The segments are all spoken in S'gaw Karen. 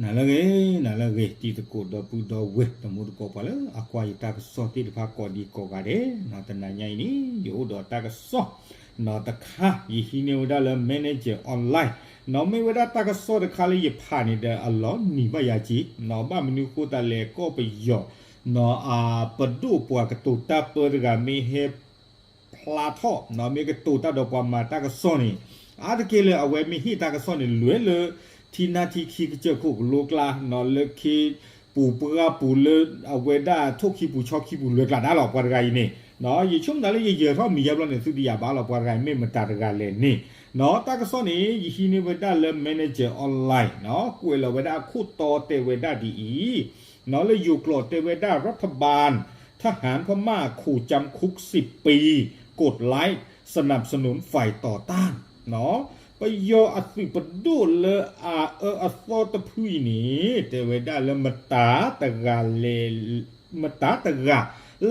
နၤလၢအဂ့ၤ, နၤလၢအဂ့ၤ, တံၤသကိးဒီပုၢ်ဒီဝဲၢ် တံၤသကိးဒီပုၢ်ဒီဝဲၢ် တမူတကိးပှၤလၢအကွၢ်ယတၢ်ကစီၣ်သ့ၣ်တဖၣ်ကိးဒံးကိးဂၤဒဲး, တနၤညါအံၤန့ၣ် ယအိၣ်ဒီးတၢ်ကစီၣ် နီၢ်တခါ ယဟံးန့ၢ်ဝဲဒၣ်လၢ Manager Online နီၢ်မ့ၢ်ဝဲဒၣ်တၢ်ကစီၣ်တခါလၢယဖးန့ၣ်ဒီး အလီၤနံၤဘၣ်ယၤက့ၤ, နီၢ်ဘၣ်မနုၤဃိသတးလဲၣ် ကီၢ်ပယီၤ နီၢ်အ ပဒိၣ်ပှၤကတိၤတၢ်ပၢတဂၤမ့ၢ်ဟဲ ဖျါထီၣ် နီၢ်မ့ၢ်ကတိၤတၢ်ဒီးပှၤမၤတၢ်ကစီၣ်န့ၣ် အါတက့ၢ်လၢအဝဲမ့ၢ်ဟ့ၣ်တၢ်ကစီၣ်န့ၣ် လွဲလၢ ထံနါထံခံကစၢၢ်ခိၣ်ကလိကျါ နီၢ်လၢခ့ပူၤပှၢ်ပူၤလၢအဝဲဒၣ်ထိၣ်ခံပူၤဆီခံပူၤလွဲကျါဒၣ်လီၤ ပှၤတဂၤအံၤန့ၣ်, ယဆိကမိၣ်သးလၢယယၢၤထီၣ်မံၤယါဘျီန့ၣ် သုတယာ်ဘၣ်လီၤ ပှၤတဂၤအံၤမ့ၢ်မတၤတဂၤလဲၣ်န့ၣ်, နီၢ်တၢ်ကစီၣ်န့ၣ် ယဟံးန့ၢ်ဝဲဒၣ်လၢ Manager Online နီၢ်ကွဲးလီၤဝဲဒၣ်အခိၣ်တီတဲဝဲဒၣ်ဒ်အံၤ နီၢ်လၢယိၤကျိာ်တဲဝဲဒၣ် รัฐบาลทหารพม่า ขู่จำคุกสิบปี กดไลค์สนับสนุนฝ่ายต่อต้าน ပယီၤအသုးပဒိၣ်လၢအအၢအသီတဖုအံၤန့ၣ် တဲဝဲဒၣ်လၢမတၤတဂၤလဲၣ် မတၤတဂၤ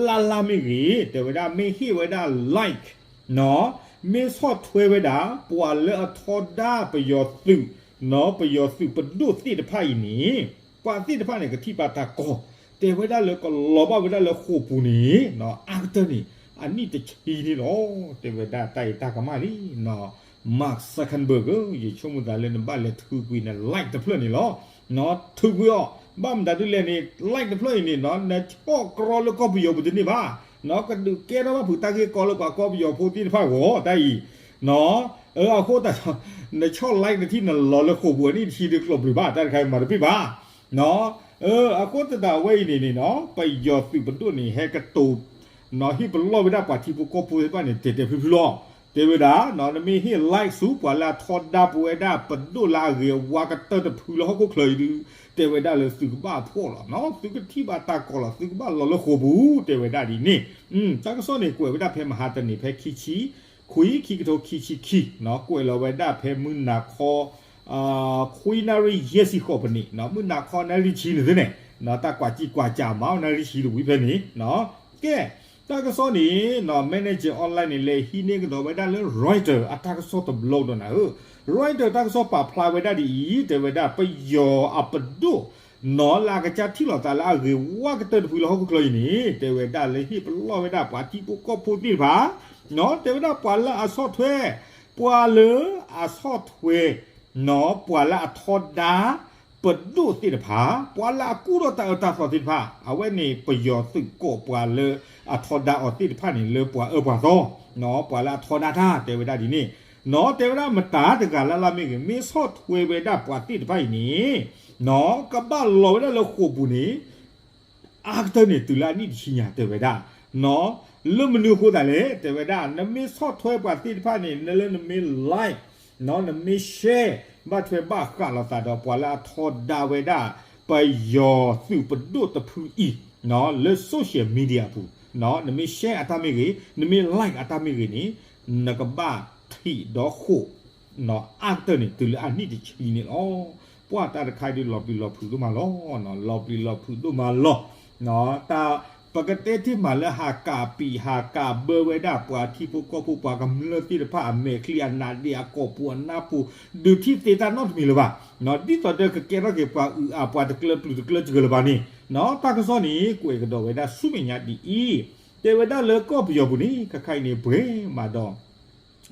လၢ်လၢ်မ့ၢ်ဂ့ၤ တဲဝဲဒၣ်မ့ၢ်ဟ့ၣ်ဝဲဒၣ် like နီၢ် မ့ၢ်ဆီၣ်ထွဲဝဲဒၣ် ပှၤလၢအထီဒါပယီၤသုး နီၢ်ပယီၤသုးပဒိၣ်သ့ၣ်တဖၣ်အံၤန့ၣ် ပှၤသ့ၣ်တဖၣ်န့ၣ် ကထံၣ်ဘၣ်တၢ်ကီ တဲဝဲဒၣ်လၢကလီၤဘၣ်ဝဲဒၣ်လၢဃိာ်ပူၤန့ၣ် နီၢ်အါကတၢၢ်န့ၣ် အနံၣ်တဆံန့ၣ်လီၤ. တဲဝဲဒၣ်တၢ်အံၤတၢ်ကမၣ်လံ နီၢ် Mark Zuckerberg ဧၢ, ယဆိကမိၣ်သးလၢနဘၣ်လဲၤထုးကွံာ်န like တဖျၢၣ်န့ၣ်လီၤ. နီၢ်ထုးကွံာ်အီၤ ဘၣ်မတၤဒ်လဲၣ်န့ၣ် like တဖျၢၣ်အံၤန့ၣ် နီၢ်နဆီၣ်ကြီလၢကီၢ်ပယီၤပူၤတန့ၢ်ဘၣ်. နီၢ်ကဒုးကဲထီၣ်ဘၣ်ဖုးတၢ်ဂ့ၢ်ကီလၢပှၤကီၢ်ပယီၤဖိသ့ၣ်တဖၣ်အဂီၢ် တၢ်အံၤ နီၢ် အဃိသတးဒီး နဆီၣ် like နထံၣ်နလီၤလၢဃိာ်ပူၤအနံၣ်တဆံဒုးကျိးဘျုးဘၣ် တၢ်တခါအံၤမၤတပ့ၢ်ဘၣ်. နီၢ် အဃိသတးဒီးအဝဲအံၤန့ၣ်န့ၣ်နီၢ် ပယီၤသုးပဒိၣ်န့ၣ် ဟဲကတိၤ နီၢ်ဟ့ၣ်ပလီၢ်ဝဲဒၣ်ပှၤထံဖိကီၢ်ဖိသ့ၣ်တဖၣ်န့ၣ် တဲာ်တဲာ်ဖျုးဖျုးလီၤ. တဲဝဲဒၣ် နီၢ်နမ့ၢ်ဟ့ၣ် like ဆူပှၤလၢအထီဒါပဝဲဒၣ် ပဒိၣ်လၢအဂ့ၤအဝါကတၢၢ်တဖုလၢဟီၣ်ခိၣ်ချၢအံၤဒုး တဲဝဲဒၣ်လၢသုကဘၣ်ဖှီၣ်လီၤ. နီၢ်သုကထံၣ်ဘၣ်တၢ်ကီလီၤ သုကဘၣ်လီၤလၢဃိာ်ပူၤ တဲဝဲဒၣ်ဒ်န့ၣ်. တၢ်ကစီၣ်န့ၣ် ကွဲးဝဲဒၣ်ဖဲမဟါတနံၤ ဖဲခံဆံခွံ ခံကထိခံဆံခံ နီၢ်ကွဲးလီၤဝဲဒၣ်ဖဲမုၢ်နၤခီ ခွံနၣ်ရံၣ်ယဲၢ်ဆံဃိးပနံး နီၢ်မုၢ်နၤခီနၣ်ရံၣ်ဆံန့ၣ်သ့န့ၣ် နီၢ်တၢ်ကွၢ်ကံကွၢ်ကၢ်မး နၣ်ရံၣ်ဆံတဝံၤဖဲန့ၣ် ကဲ တၢ်ကစီၣ်န့ၣ် နီၢ် Manager Online န့ၣ် လဲၤဟံးန့ၢ်ကဒီးဝဲဒၣ်လၢ Reuters အတၢ်ကစီၣ်တဘျီဒီးနၤဧၢ, Reuters တၢ်ကစီၣ်ပာ်ဖျါဝဲဒၣ်ဒ်အံၤ တဲဝဲဒၣ် ပယီၤအပဒိၣ် နီၢ်လၢအကစၢ်ထံၣ်လိာ်သးလၢအဂ့ၤဝါကတၢၢ်တဖုလၢဟီၣ်ခိၣ်ချၢအံၤန့ၣ် တဲဝဲဒၣ်လၢဟ့ၣ်ပလီၢ်ဝဲဒၣ်ပှၤထံဖိကီၢ်ဖိသ့ၣ်တဖၣ် နီၢ်တဲဝဲဒၣ်ပှၤလၢအဆီၣ်ထွဲ ပှၤလၢအဆီၣ်ထွဲ နီၢ်ပှၤလၢအထီဒါ ပဒိၣ်သ့ၣ်တဖၣ် ပှၤလၢအကူၣ်ထီၣ်တၢ်အၢတၢ်သီသ့ၣ်တဖၣ် အဝဲန့ၣ် ပယီၤသုးကိးပှၤလၢအထီဒါအီၤသ့ၣ်တဖၣ်န့ၣ် လၢပှၤအၢပှၤသီ နီၢ်ပှၤလၢအထီဒါတၢ် တဲဝဲဒၣ်ဒ်န့ၣ် နီၢ်တဲဝဲဒၣ်မတၤတဂၤလၢ်လၢ်မ့ၢ်ဂ့ၤ မ့ၢ်ဆီၣ်ထွဲဝဲဒၣ်ပှၤသ့ၣ်တဖၣ်အံၤန့ၣ် နီၢ်ကဘၣ်လီၤဝဲဒၣ်လၢဃိာ်ပူၤန့ၣ် အါကတၢၢ်န့ၣ် တုၤလၢအနံၣ်တဆံညါ တဲဝဲဒၣ် နီၢ် လၢမနုၤအဃိသတးလဲၣ် တဲဝဲဒၣ် နမ့ၢ်ဆီၣ်ထွဲပှၤသ့ၣ်တဖၣ်န့ၣ် နလၢနမ့ၢ် like နီၢ် နမ့ၢ် share ဘၣ်ထွဲဘၣ်ဃးလိာ်သးဒီးပှၤလၢအထီဒါဝဲဒၣ် ပယီၤသုးပဒိၣ်တဖုအံၤ နီၢ် လၢ social media အပူၤ နီၢ် နမ့ၢ် share အတၢ်မ့ၢ်ဂ့ၤ နမ့ၢ် like အတၢ်မ့ၢ်ဂ့ၤန့ၣ် နကဘၣ်ထံးဒီးဃိာ် နီၢ်အါကတၢၢ်န့ၣ် တုၤလၢအနံၣ်တဆံန့ၣ်လီၤ. ပှၤတၢ်တခါဒုးလီၤပျံၤလီၤဖုးဒိၣ်မးလီၤ နီၢ် လီၤပျံၤလီၤဖုးဒိၣ်မးလီၤ နီၢ် တၢ် ပကတဲတ့ၢ်မးလၢဟးကးပံာ်ဟးကးဘၢဝဲဒၣ်ပှၤထံဖိကီၢ်ဖိပှၤကမျၢၢ်သ့ၣ်တဖၣ် အမဲာ်ချံအနါဒ့အကိာ်ပူၤအနါပူၤ ဒုးထံၣ်သ့တၢ်နီတမံၤလၢၤဘၣ် နီၢ် ဒ်သိးဒီးကကဲထီၣ်က့ၤပှၤအုးအါပှၤတကျၢၤပျုၤတကျၢၤစှၤလၢၤဘၣ်န့ၣ် နီၢ် တၢ်ကစီၣ်န့ၣ် ကွဲးကဒီးဝဲဒၣ်ဆူမဲာ်ညါဒ်အံၤ တဲဝဲဒၣ်လၢကီၢ်ပယီၤပူၤန့ၣ် ခဲခါအံၤန့ၣ် ပှဲၤမးဒီး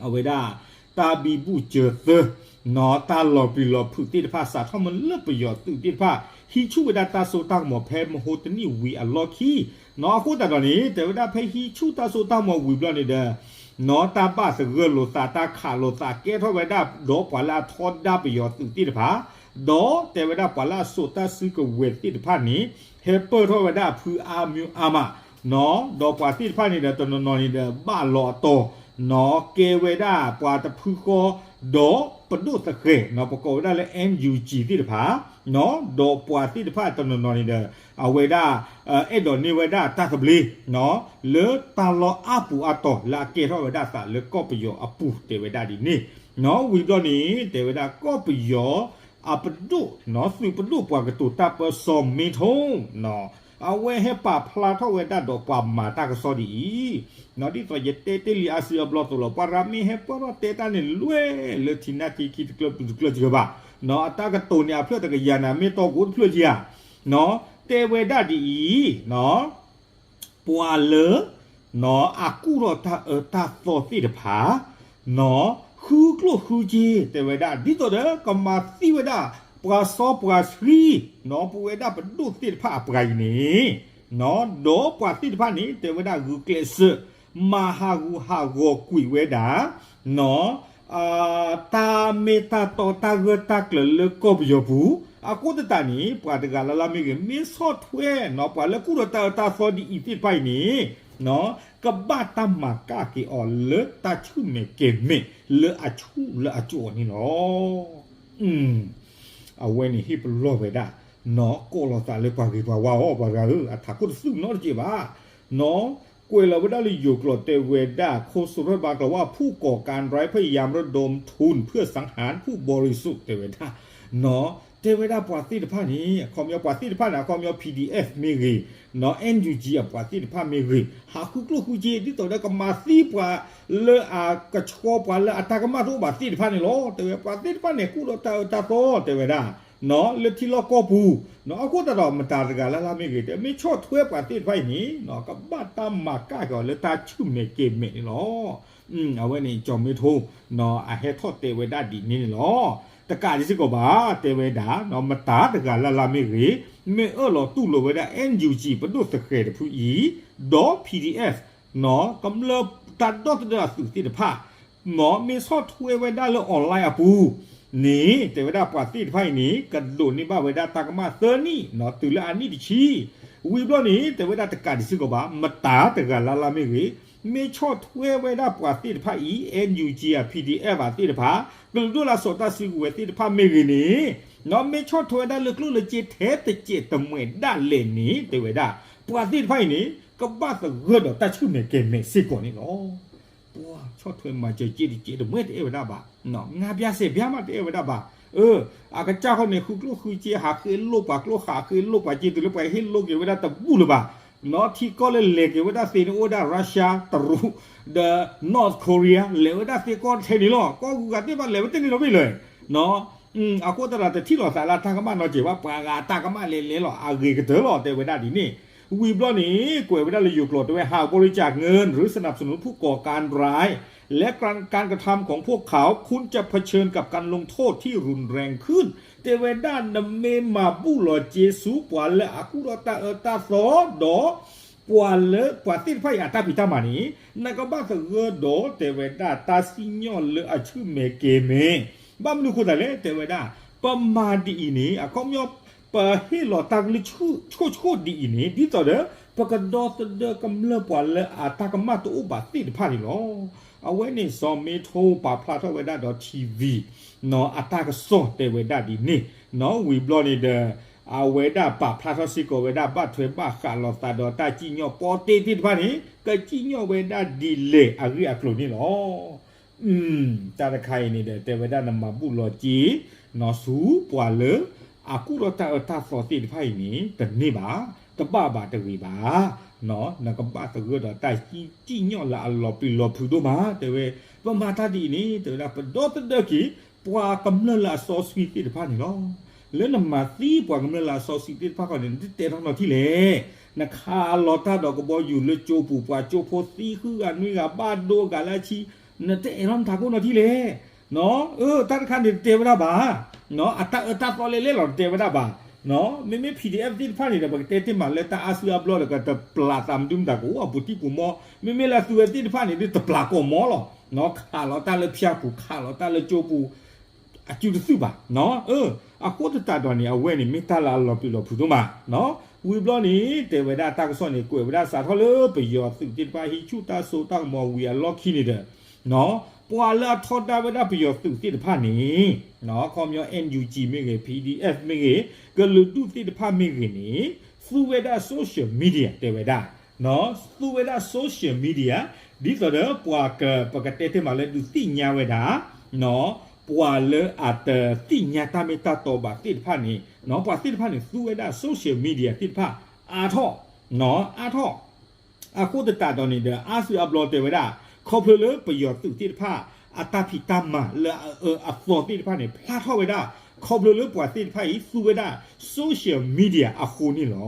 အဝဲဒၣ် တၢ်ဘံဘူၣ်စၢၤသၢ နီၢ် တၢ်လီၤပျံၤလီၤဖုးသ့ၣ်တဖၣ် စးထီၣ်မ့ၢ်လၢပယီၤသုးသ့ၣ်တဖၣ် ဟံးဆူၣ်ဝဲဒၣ်တၢ်စိတၢ်ကမီၤဖဲမဟိတနံၣ်ဝံၤအလီၢ်ခံ နီၢ် အဃိသတးဒီးန့ၣ် တဲဝဲဒၣ်ဖဲဟံးဆူၣ်တၢ်စိတၢ်ကမီၤဝံၤဘျီန့ၣ်ဒီး နီၢ် တၢ်ဘၣ်သဂၢၢ်လိာ်သး တၢ်ခးလိာ်သး ကဲထီၣ်ဝဲဒၣ်ဒီးပှၤလၢအထီဒါပယီၤသုးသ့ၣ်တဖၣ် ဒီးတဲဝဲဒၣ်ပှၤလၢအစိာ်တၢ်စုကဝဲၤသ့ၣ်တဖၣ်န့ၣ် ဟဲပၢၢ်ထီၣ်ဝဲဒၣ်အဖုအါမံၤအါမး နီၢ် ဒီးပှၤသ့ၣ်တဖၣ်န့ၣ်ဒီးတနီၤနီၤန့ၣ်ဒီးဘၣ်လီၤအတီၤ နီၢ် ကဲဝဲဒၣ်ပှၤတဖုဃီ ဒီးပဒိၣ်သဃဲၤ နီၢ် ပကိးဝဲဒၣ်လၢ NUG သ့ၣ်တဖၣ် နီၢ် ဒီးပှၤသ့ၣ်တဖၣ်တနီၤနီၤန့ၣ်ဒီး အဝဲဒၣ် အဲၣ်ဒိးန့ၢ်ဝဲဒၣ်တၢ်သဘျ့ နီၢ် လၢတၢ်လီၢ်အါပူၤအါတီၤလၢအကဲထီၣ်ဝဲဒၣ်သးလၢကီၢ်ပယီၤအပူၤ တဲဝဲဒၣ်ဒ်န့ၣ် နီၢ် ဝံၤဘျီန့ၣ် တဲဝဲဒၣ်ကီၢ်ပယီၤ အပဒိၣ် နီၢ် သုးပဒိၣ်ပှၤကတိၤတၢ်ပၢစီၤမ့ထိ နီၢ် အဝဲဟဲပာ်ဖျါထီၣ်ဝဲဒၣ်ဒီးပှၤမၤတၢ်ကစီၣ်ဒ်အံၤ နီၢ် ဒ်သိးယတဲတ့ၢ်လံအါစုအဘျီသိးလီၤ ပှၤရၤမ့ၢ်ဟဲပၢၢ်ထီၣ်တဲတၢ်န့ၣ်လွဲၢ်လၢထံနၢ်ထံခံတကျၢၤပျုၤတကျၢၤစှၤဘၣ် အတၢ်ကတိၤန့ၣ် အဖျၢၣ်တကယၤန့ၣ် မ့ၢ်တီကိးတဖျၢၣ်ဧါ, တဲဝဲဒၣ်ဒ်အံၤ, ပှၤလၢ အကူၣ်ထီၣ်တၢ်အၢတၢ်သီသ့ၣ်တဖၣ် ဃုကျိၣ်ဃုစ့ တဲဝဲဒၣ် ဒ်သိးဒီးကမၤသံဝဲဒၣ် ပှၤစီပှၤဆှံ ပဝဲဒၣ်ပဒိၣ်သ့ၣ်တဖၣ်အပှၤအံၤန့ၣ်, ဒီးပှၤသ့ၣ်တဖၣ်န့ၣ် တဲဝဲဒၣ်ဂုာ်ကျဲးစၢး မၤဟးဂူာ်ဟးဂီၤကွံာ်ဝဲဒၣ် တၢ်မ့ၢ်တၢ်တီတၢ်ဂၢၢ်တၢ်ကျၢၤလၢကီၢ်ပယီၤပူၤ, အဃိသတးန့ၣ် ပှၤတဂၤလၢ်လၢ်မ့ၢ်ဂ့ၤ မ့ၢ်ဆီၣ်ထွဲ ပှၤလၢကူၣ်ထီၣ်တၢ်အၢတၢ်သီဒ်အံၤသ့ၣ်တဖၣ်အံၤန့ၣ် ကဘၣ်တၢ်မၤကၣ်က့ၤအီၤလၢတၢ်ဆူၣ်မဲာ်ကဲၤမဲာ်လၢအဆူၣ်လၢအကၠိအီၤန့ၣ်လီၤ. အဝဲန့ၣ်ဟ့ၣ်ပလီၢ်ဝဲဒၣ် ကိးလီၤသးလၢပှၤဂ့ၤပှၤဝါအီၤ ပှၤတဂၤဧၢ, အထးခိၣ်တသူၣ်နီတကဲးဘၣ်. ကွဲးလီၤဝဲဒၣ်လၢယိၤကျိာ်တဲဝဲဒၣ် ခိၣ်စရီဘၣ်ကျိာ်ဝါ ဖုၣ်ကိးကါဒြဲဖၣ် ယၤမရဒိၣ်ထူၣ် ဖုၣ်စၣ်ဟၣ် ဖုၣ်ဘီရံစူၣ် တဲဝဲဒၣ် တဲဝဲဒၣ်ပှၤသ့ၣ်တဖၣ်န့ၣ် အခီပညီပှၤသ့ၣ်တဖၣ်န့ၣ် အခီပညီ PDF မ့ၢ်ဂ့ၤ, NUG အပှၤသ့ၣ်တဖၣ်မ့ၢ်ဂ့ၤ ဟးဃုကျိၣ်ဃုစ့ ဒ်သိးဒီးကမၤသံပှၤလၢအကဆှီပှၤလၢအတၢ်ကမၣ်တအိၣ်ဘၣ်သ့ၣ်တဖၣ်န့ၣ်လီၤ. တဲဝဲပှၤသ့ၣ်တဖၣ်န့ၣ် ကူၣ်ထီၣ်တၢ်အၢတၢ်သီ တဲဝဲဒၣ် လၢထံလီၢ်ကီၢ်ပူၤ, အဃိသတးဒီးမတၤတဂၤလၢ်လၢ်မ့ၢ်ဂ့ၤ တဲမ့ၢ်ဆီၣ်ထွဲပှၤသ့ၣ်တဖၣ်အံၤန့ၣ် ကဘၣ်တၢ်မၤကၣ်က့ၤအီၤလၢတၢ်ဆူၣ်မဲာ်ကဲၤမဲာ်န့ၣ်လီၤ. အဝဲန့ၣ်ကၠီၤမ့ထိ အဟဲထီၣ်တဲဝဲဒၣ်ဒ်န့ၣ်န့ၣ်လီၤ. တကးဒ်စ့ၢ်ကီးဘၣ် တဲဝဲဒၣ် မတၤတဂၤလၢ်လၢ်မ့ၢ်ဂ့ၤ မ့ၢ်အၢၣ်လီၤတူၢ်လိာ်ဝဲဒၣ် NUG ပဒိၣ်သဃဲၤတဖုအံၤ ဒီး PDF ကမျၢၢ်တၢ်ဒီသဒၢအသုးသ့ၣ်တဖၣ် မ့ၢ်ဆီၣ်ထွဲဝဲဒၣ်လၢ online အပူၤန့ၣ် တဲဝဲဒၣ်ပှၤသ့ၣ်တဖၣ်အံၤန့ၣ် ကဒိးန့ၢ်ဘၣ်ဝဲဒၣ်တၢ်ကမၣ်သၢနံၣ် တုၤလၢအနံၣ်တဆံ, ဝံၤဘျီန့ၣ် တဲဝဲဒၣ်တကးဒ်စ့ၢ်ကီးဘၣ် မတၤတဂၤလၢ်လၢ်မ့ၢ်ဂ့ၤ မ့ၢ်ဆီၣ်ထွဲဝဲဒၣ်ပှၤသ့ၣ်တဖၣ်အံၤ NUG အ PDF အသ့ၣ်တဖၣ် ကလုာ်ဒိၣ်လၢစီၤတၢ်စုကဝဲၤသ့ၣ်တဖၣ်မ့ၢ်ဂ့ၤန့ၣ် မ့ၢ်ဆီၣ်ထွဲဝဲဒၣ်လၢကျိၣ်လၢစ့ထဲတစဲးတမှဲာ်ဒၣ်လဲာ်န့ၣ် တဲဝဲဒၣ် ပှၤသ့ၣ်တဖၣ်အံၤန့ၣ် ကဘၣ်သဂၢၢ်ဒီးတၢ်ဆူၣ်မဲာ်ကဲၤမဲာ်စ့ၢ်ကီးန့ၣ်လီၤ. ပှၤဆီၣ်ထွဲမၤစၢၤစ့တစဲးတမှဲာ်တအဲၣ်ဝဲဒၣ်ဘၣ်, ငါးပြားဆယ်ပြားမးတအဲၣ်ဝဲဒၣ်ဘၣ်. အကစၢ်ဃီန့ၣ် ဃုကျိၣ်ဃုစ့ ဟးဃ့လိၣ်ပှၤကျိၣ် ဟးဃ့လိၣ်ပှၤကျိၣ်ဃာ်ဃ့လိၣ်ပှၤစ့တုၤလၢပှၤဟ့ၣ်လိၣ်က့ၤဝဲဒၣ်တဘူၣ်လၢၤဘၣ်. ထံကီၢ်လၢလဲၤက့ၤဝဲဒၣ်သ့န့ၣ် အိၣ်ဝဲဒၣ် Russia တရူး ဒီး North Korea လဲၤဝဲဒၣ်သ့ကီၢ်ထဲန့ၣ်လီၤ. ကီၢ်ဂုၤဂၤသ့ၣ်တဖၣ်လဲၤဝဲတန့ၢ်နီတဘ့ၣ်လၢၤ အဃိသတးဒီးတထံၣ်လိာ်သးလၢတၢ်ကမၣ်နီတစဲးဘၣ်, ပှၤဂၤတၢ်ကမၣ်လဲၤလဲၤလီၤ အဂ့ၤကတၢၢ်လီၤ တဲဝဲဒၣ်ဒ်န့ၣ်. ဝံၤဘျီန့ၣ် ကွဲးဝဲဒၣ်လၢယိၤကျိာ်တဲဝဲ หากบริจาคเงินหรือสนับสนุนผู้ก่อการร้าย และการกระทำของพวกเขา คุณจะเผชิญกับการลงโทษที่รุนแรงขึ้น တဲဝဲဒၣ်နမ့ၢ်မၤဘူၣ်လီၤစ့ဆူပှၤလၢအကူၣ်ထီၣ်တၢ်အၢတၢ်သီဒီး ပှၤလၢပှၤသ့ၣ်တဖၣ်အံၤအတၢ်ဖံးတၢ်မၤန့ၣ် နကဘၣ်သဂၢၢ်ဒီးတဲဝဲဒၣ်တၢ်စံၣ်ညီၣ်လၢအဆူၣ်မဲာ်ကဲၤမဲာ်. ဘၣ်မနုၤအဃိသတးလဲၣ် တဲဝဲဒၣ် ပမၤဒ်အံၤန့ၣ် အခီပညီ ပဟ့ၣ်လီၤတၢ်ကလုၢ်ဆူၣ်ဆူၣ်ဒ်အံၤန့ၣ် ဒ်သိးဒီး ပကဒီသဒၢကမျၢၢ်ပှၤလၢအတၢ်ကမၣ်တအိၣ်ဘၣ်သ့ၣ်တဖၣ်န့ၣ်လီၤ. အဝဲန့ၣ်စီၤမ့ထိပာ်ဖျါထီၣ်ဝဲဒၣ်ဒီး TV အတၢ်ကစီၣ်တဲဝဲဒၣ်ဒ်န့ၣ် ဝံၤဘျီန့ၣ်ဒီး အဝဲဒၣ်ပာ်ဖျါထီၣ်စ့ၢ်ကီးဝဲဒၣ် ဘၣ်ထွဲဘၣ်ဃးလီၤသးဒီးတၢ်စံၣ်ညီၣ်ပီတ့သ့ၣ်တဖၣ်န့ၣ် ကစံၣ်ညီၣ်ဝဲဒၣ်ဒ်လဲၣ်အဂ့ၢ်အကျိၤန့ၣ်လီၤ. တၢ်တခါအံၤန့ၣ်ဒီး တဲဝဲဒၣ်နမၤဘူၣ်လီၤစ့ ဆူပှၤလၢအကူၣ်ထီၣ်တၢ်အၢတၢ်သီသ့ၣ်တဖၣ်အံၤန့ၣ် တန့ၢ်ဘၣ်, တဘၣ်ဘၣ်တဂ့ၤဘၣ်. နကဘၣ်သဂၢၢ်ဒီးတၢ်စံၣ်ညီၣ်လၢအလီၤပျံၤလီၤဖုးဒိၣ်မး တဲဝဲ, ပမၤတၢ်ဒ်အံၤန့ၣ် တဲဝဲဒၣ် ပဒီသဒၢက့ၤ ပှၤကမျၢၢ်လၢအစီဆှံသ့ၣ်တဖၣ်န့ၣ်လီၤ. လၢနမၤသံပှၤကမျၢၢ်လၢအစီဆှံသ့ၣ်တဖၣ်ခီန့ၣ် နတတဲထီၣ်နီၤထံၣ်လဲၣ်. နခးလီၤတၢ်ဒီးကဘီယူၤလၢကၠိပူၤ ပှၤကၠိဖိသံဃုဂၤနွံဂၤ ဘၣ်ဒိအဂၤလၢအဆံ, နတအဲၣ်ထီၣ်နထးခိၣ်နီၤထံၣ်လဲၣ်. တၢ်တခါန့ၣ်တတဲဝဲဒၣ်ဘၣ်. အတၢ်အၢတၢ်သီလဲၣ်လဲၣ်လီၤ တတဲဝဲဒၣ်ဘၣ်. မ့မ့ၢ် PDF သ့ၣ်တဖၣ်န့ၣ်ဒီး ပကတဲတ့ၢ်မးလၢတၢ်အါစုအါဘျီဒီး ကတပျၢ်သးမဒုမတၤကအိၣ်အပူၤတံၢ်ပူၤမီ, မ့မ့ၢ်လၢအသုဝဲသ့ၣ်တဖၣ်န့ၣ် ဒ်တပျၢ်ကိာ်မီလီၤ. ခးလီၤတၢ်လၢဖၠါပူၤ ခးလီၤတၢ်လၢကၠိပူၤ အစုတသုဘၣ်. အဃိသတးဒီးန့ၣ် အဝဲန့ၣ်မ့ၢ်တၢ်လၢအလီၤပျံၤလီၤဖုးဒိၣ်မး. ဝံၤဘျီန့ၣ် တဲဝဲဒၣ်တၢ်ကစီၣ်န့ၣ် ကွဲးဝဲဒၣ်စးထီၣ်လၢပယီၤသုးသ့ၣ်တဖၣ် ဟံးဆူၣ်တၢ်စိတၢ်ကမီၤဝံၤအလီၢ်ခံန့ၣ်ဒီး ပှၤလၢအထီဒါဝဲဒၣ်ပယီၤသုးသ့ၣ်တဖၣ်န့ၣ် ခီပညီ NUG မ့ၢ်ဂ့ၤ PDF မ့ၢ်ဂ့ၤ ကလုာ်ဒူၣ်သ့ၣ်တဖၣ်မ့ၢ်ဂ့ၤန့ၣ် သူဝဲဒၣ် social media တဲဝဲဒၣ် သူဝဲဒၣ် social media ဒ်သိးဒီးပှၤ ပကတဲတ့ၢ်မးလၢဒုးသ့ၣ်ညါဝဲဒၣ် ပှၤလၢအတသ့ၣ်ညါတၢ်မ့ၢ်တၢ်တီဘၣ်သ့ၣ်တဖၣ်န့ၣ် ပှၤသ့ၣ်တဖၣ်န့ၣ် သူဝဲဒၣ် social media သ့ၣ်တဖၣ် အါထီၣ် အါထီၣ် အဃိသတးဒီးန့ၣ်ဒီး အါစုအါဘျီတဲဝဲဒၣ် ခီဖျိလၢပယီၤသုးသ့ၣ်တဖၣ် အတၢ်ဖံးတၢ်မၤလၢအအၢအသီသ့ၣ်တဖၣ်န့ၣ် ဖျါထီၣ်ဝဲဒၣ် ခီဖျိလၢပှၤသ့ၣ်တဖၣ်အံၤသူဝဲဒၣ် social media အဃိန့ၣ်လီၤ.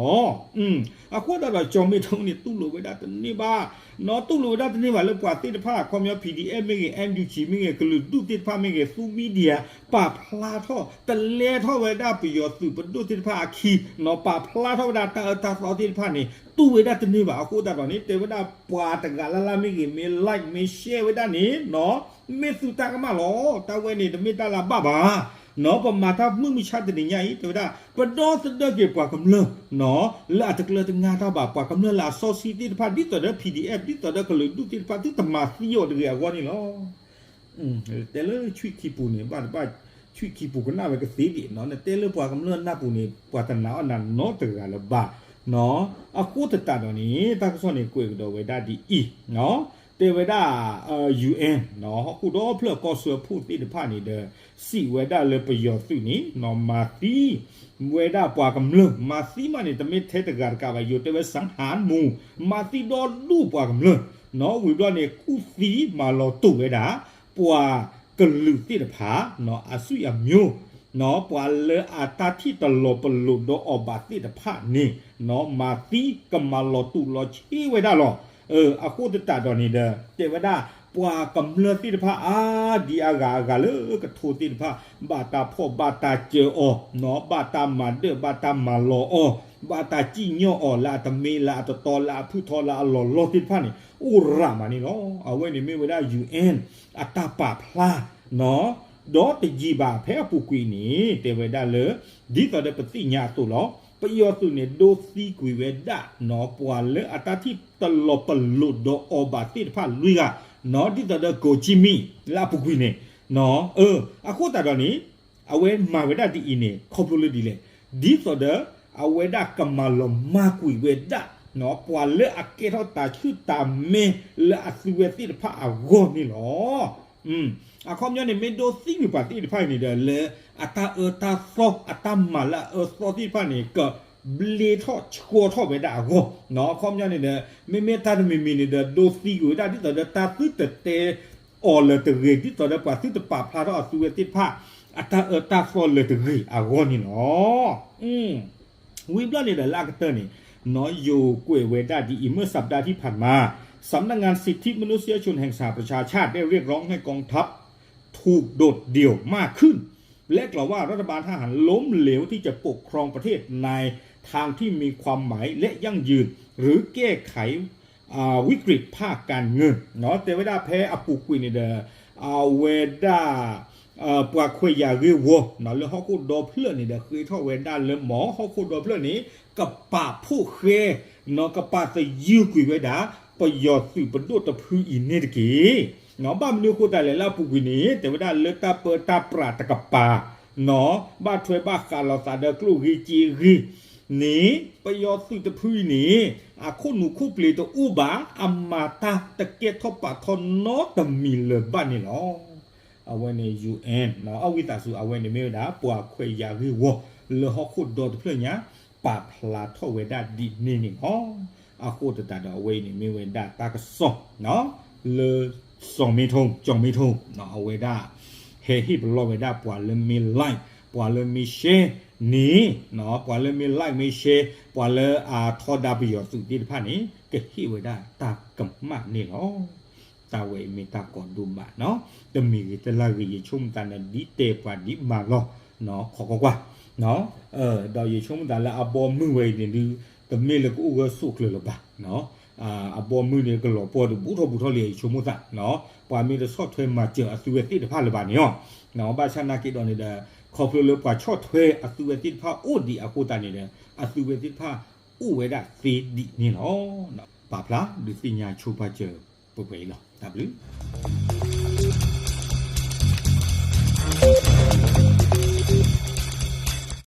အဃိသတးဒီး ကၠီၤမ့ထိန့ၣ် တူၢ်လိာ်ဝဲဒၣ်တန့ၢ်ဘၣ်, နီၢ်တူၢ်လိာ်ဝဲဒၣ်တန့ၢ်ဘၣ်လၢပှၤသ့ၣ်တဖၣ် ခီပညီ P D F မ့ၢ်ဂ့ၤ, M U G မ့ၢ်ဂ့ၤ, ကလုာ်ဒူၣ်သ့ၣ်တဖၣ်မ့ၢ်ဂ့ၤ, သူ media ပာ်ဖျါထီၣ် တလဲထီၣ်ဝဲဒၣ်ပယီၤသုးပဒိၣ်သ့ၣ်တဖၣ်အခံ, နီၢ်ပာ်ဖျါထီၣ်ဝဲဒၣ်တၢ်အၢတၢ်သီသ့ၣ်တဖၣ်န့ၣ် တူၢ်ဝဲဒၣ်တန့ၢ်ဘၣ်. အဃိသတးဒီးန့ၣ် တဲဝဲဒၣ်ပှၤတဂၤလၢ်လၢ်မ့ၢ်ဂ့ၤ မ့ၢ် like မ့ၢ် share ဝဲဒၣ်န့ၣ် နီၢ် မ့ၢ်သုတၢ်ကမၣ်လီၤ. တၢ်ဝဲန့ၣ် တမ့ၢ်တၢ်လၢအဘၣ်ဘၣ်. နီၢ် ပမၤတၢ်မုၢ်မဆါတနံၤညါအံၤ တဲဝဲဒၣ် ပဒီသဒၢက့ၤပှၤကမျၢၢ် နီၢ် လၢအတကျၢၤတငါတၢ်ဘၣ်, ပှၤကမျၢၢ်လၢအစီဆှံသ့ၣ်တဖၣ် ဒ်သိးဒီး P D F ဒ်သိးဒီးကလုာ်ဒူၣ်သ့ၣ်တဖၣ် သုတမၤသံအီၤတဂ့ၤအဂီၢ်န့ၣ်လီၤ. တဲလၢဆံၣ်ခံပူၤန့ၣ် ဘၣ်တဘၣ် ဆံၣ်ခံပူၤကနၣ်ဝဲကသ့ဒံး, နီၢ် နတဲလၢပှၤကမျၢၢ်နၢ်ပူၤန့ၣ် ပှၤတနာ်အီၣ်နၤနီတဂၤလၢၤဘၣ်. နီၢ် အဃိသတးဒီးန့ၣ် တၢ်ကစီၣ်န့ၣ် ကွဲးကဒီးဝဲဒၣ်ဒ်အံၤ, နီၢ် တဲဝဲဒၣ် UN နီၢ် ဟီၣ်ခိၣ်ဒီဖျၢၣ်ကီၢ်စၢဖှိၣ်သ့ၣ်တဖၣ်န့ၣ်ဒီး စံးဝဲဒၣ်လၢပယီၤသုးန့ၣ် နီၢ် မၤသံဝဲဒၣ်ပှၤကမျၢၢ်, မၤသံမးန့ၣ် တမ့ၢ်ထဲတဂၤတကးဘၣ်, ယိၤတဲဝဲ စၣ်ဟၣ်မူၤ မၤသံဒီဒူၣ်ပှၤကမျၢၢ်, နီၢ် ဝံၤဘျီန့ၣ် ကူၣ်သံမၤလီၤတူာ်ဝဲဒၣ် ပှၤကလုာ်သ့ၣ်တဖၣ် နီၢ် အသွံၣ်အမျိုး, နီၢ် ပှၤလၢအတၢ်ထံၣ်တလီၤပလိာ်ဒီးအီၤဘၣ်သ့ၣ်တဖၣ်န့ၣ် နီၢ် မၤသံကမၤလီၤတူာ်လီၤဆ့ဝဲဒၣ်လီၤ. အဃိသတးဒီးန့ၣ်ဒီး တဲဝဲဒၣ် ပှၤကမျၢၢ်သ့ၣ်တဖၣ်အါဒံအါဂၤအဂၤလၢကထိသ့ၣ်တဖၣ် ဘၣ်တၢ်ဖီၣ်ဘၣ်တၢ်စၢၤအီၤ, နီၢ် ဘၣ်တၢ်မၤဒၢၣ်ဘၣ်တၢ်မၤလီၤအီၤ, ဘၣ်တၢ်စံၣ်ညီၣ်အီၤလၢအတမ့ၢ်လၢအတတီလၢအဖုၣ်ထီလၢအလီၤလီၢ်သ့ၣ်တဖၣ်န့ၣ် အိၣ်ရၣ်မးန့ၣ်လီၤ. အဝဲန့ၣ်မ့ၢ်ဝဲဒၣ် UN အတၢ်ပာ်ဖျါ, နီၢ် ဒီးတယံာ်ဘၣ်ဖဲအပူၤကွံာ်န့ၣ် တဲဝဲဒၣ်လၢ ဒ်သိးဒီးပသ့ၣ်ညါအသိးလီၤ. ပယီၤသုးန့ၣ် ဒိသံကွံာ်ဝဲဒၣ် နီၢ် ပှၤလၢအတၢ်ထံၣ်တလီၤပလိာ်ဒီးအီၤဘၣ်သ့ၣ်တဖၣ်လွံၢ်ဂၤ, နီၢ် ဒ်သိးဒီး ကိၤကံမံၣ် လၢအပူၤကွံာ်န့ၣ်, နီၢ် အဃိသတးဒီးန့ၣ် အဝဲမၤဝဲဒၣ်ဒ်အံၤန့ၣ် ခီဖျိလၢဒ်လဲၣ်, ဒ်သိးဒီး အဝဲဒၣ်ကမၤလီၤမၢ်ကွံာ်ဝဲဒၣ် နီၢ် ပှၤလၢအကဲထီၣ်တၢ်ဆူၣ်တၢ်မဲလၢအသုဝဲသ့ၣ်တဖၣ်အဂီၢ်န့ၣ်လီၤ. အခီပညီန့ၣ် မ့ၢ်ဒိသံကွံာ်ပှၤသ့ၣ်တဖၣ်အံၤန့ၣ်ဒီး လၢအတၢ်အၢတၢ်သီ အတၢ်မၤလၢအအၢသီသ့ၣ်တဖၣ်န့ၣ် ကဘျ့ထီၣ်ဆှီထီၣ်ဝဲဒၣ်အဂီၢ်, နီၢ် အခီပညီန့ၣ်ဒီး မ့မ့ၢ်တၢ်တမံၤမံၤန့ၣ်ဒီး ဒိသံကွံာ်ဝဲဒၣ် ဒ်သိးဒီးတၢ်သုတတဲအီၤလၢၤတဂ့ၤ, ဒ်သိးဒီးပှၤသုတပာ်ဖျါထီၣ်အသုဝဲသ့ၣ်တဖၣ် အတၢ်အၢတၢ်သီလၢၤတဂ့ၤအဂီၢ်န့ၣ်လီၤ. ဝံၤဘျီန့ၣ်ဒီးလၢအကတၢၢ်န့ၣ် နီၢ် ယိၤကွဲးဝဲဒၣ်ဒ်အံၤ เมื่อสัปดาห์ที่ผ่านมา สำนักงานสิทธิมนุษยชนแห่งสหประชาชาติได้เรียกร้องให้กองทัพถูกโดดเดี่ยวมากขึ้น และกล่าวว่ารัฐบาลทหารล้มเหลวที่จะปกครองประเทศในทางที่มีความหมายและยั่งยืน หรือแก้ไข วิกฤตภาคการเงิน နီၢ် တဲဝဲဒၣ်ဖဲအပူၤကွံာ်န့ၣ်ဒီး အဝဲဒၣ် ပှၤခွဲးယာ်ဂ့ၢ်ဝီ နီၢ် လၢဟီၣ်ခိၣ်ဒီဖျၢၣ်န့ၣ်ဒီး ဃ့ထီၣ်ဝဲဒၣ်လၢမ့ၢ်ဟီၣ်ခိၣ်ဒီဖျၢၣ်န့ၣ် ကပာ်ဖှိၣ်ဃဲ နီၢ် ကပာ်သယုၢ်ကွံာ်ဝဲဒၣ် ပယီၤသုးပဒိၣ်တဖုအံၤန့ၣ်တက့ၢ်. နီၢ် ဘၣ်မနုၤအဃိသတးလဲၣ် လၢအပူၤကွံာ်န့ၣ် တဲဝဲဒၣ်လၢတၢ်ပၢတၢ်ပြးတကပၤ နီၢ် ဘၣ်ထွဲဘၣ်ဃးလိာ်သးဒီးကျိၣ်ဂ့ၤစ့ဂ့ၤန့ၣ် ပယီၤသုးတဖုအံၤန့ၣ် အခိၣ်နူာ်ခိၣ်ပျ့ၤတအိၣ်ဘၣ်, အမၤတၢ်တကဲထီၣ်ပာ်ထီၣ်နီတမံၤလၢၤဘၣ်န့ၣ်လီၤ. အဝဲန့ၣ် UN နီၢ် အဝံသးစူၤ အဝဲန့ၣ်မ့ၢ်ဝဲဒၣ် ပှၤခွဲးယာ်ဂ့ၢ်ဝီ လၢဟီၣ်ခိၣ်ဒီတဖျၢၣ်ညါ ပာ်ဖျါထီၣ်ဝဲဒၣ်ဒ်န့ၣ်န့ၣ်လီၤ. အဃိသတးဒီးအဝဲအံၤန့ၣ်မ့ၢ်ဝဲဒၣ်တၢ်ကစီၣ် နီၢ် လၢ စီၤမ့ထိ ကၠီၤမ့ထိ နီၢ် အဝဲဒၣ် ဟဲဟ့ၣ်ပလီၢ်ဝဲဒၣ်ပှၤလၢမ့ၢ် like ပှၤလၢမ့ၢ် share န့ၣ် နီၢ် ပှၤလၢမ့ၢ် like မ့ၢ် share ပှၤလၢအထီဒါပယီၤသုးသ့ၣ်တဖၣ်န့ၣ် ကဟ့ၣ်ဝဲဒၣ်တၢ်ကမၣ်န့ၣ်လီၤ. တၢ်ဝဲအံၤမ့ၢ်တၢ်ကိးဒိၣ်မး နီၢ် တမံၤဂ့ၤတလၢ်ဂ့ၤ ယဆိကမိၣ်သးန့ၣ် ဒ်တဲပှၤဒ်မၤလီၤ နီၢ် ခိးကွၢ်ကွၢ် ဒီးယဆိကမိၣ်သးလၢအဘီမုၢ်ဝဲအံၤန့ၣ်ဒုး တမ့ၢ်လၢကအိၣ်ဂၢၢ်ဆိးကျၢၤလၢၤဘၣ် အဘီမုၢ်န့ၣ်ကလီၤပှီၢ်ဒီး ဘူးထီၣ်ဘူးထီၣ်လံ ယဆိကမိၣ်သး ပှၤမ့ၢ်တဆီၣ်ထွဲမၤစၢၤအသုဝဲသ့ၣ်တဖၣ်လၢၤဘၣ်န့ၣ်လီၤ. ဘၣ်ဆၣ်နာ်က့ဒီးန့ၣ်ဒီး ခီဖျိလၢပှၤဆီၣ်ထွဲအသုဝဲသ့ၣ်တဖၣ်အိၣ်ဒံးအဃိသတးန့ၣ်ဒီး အသုဝဲသ့ၣ်တဖၣ်အိၣ်ဝဲဒၣ်သ့ဒံးန့ၣ်လီၤ. ပာ်ဖျါဒုးသ့ၣ်ညါဆိပာ်စၢၤပှဲၤပှဲၤအံၤလီၤ. တၢ်ဘျုး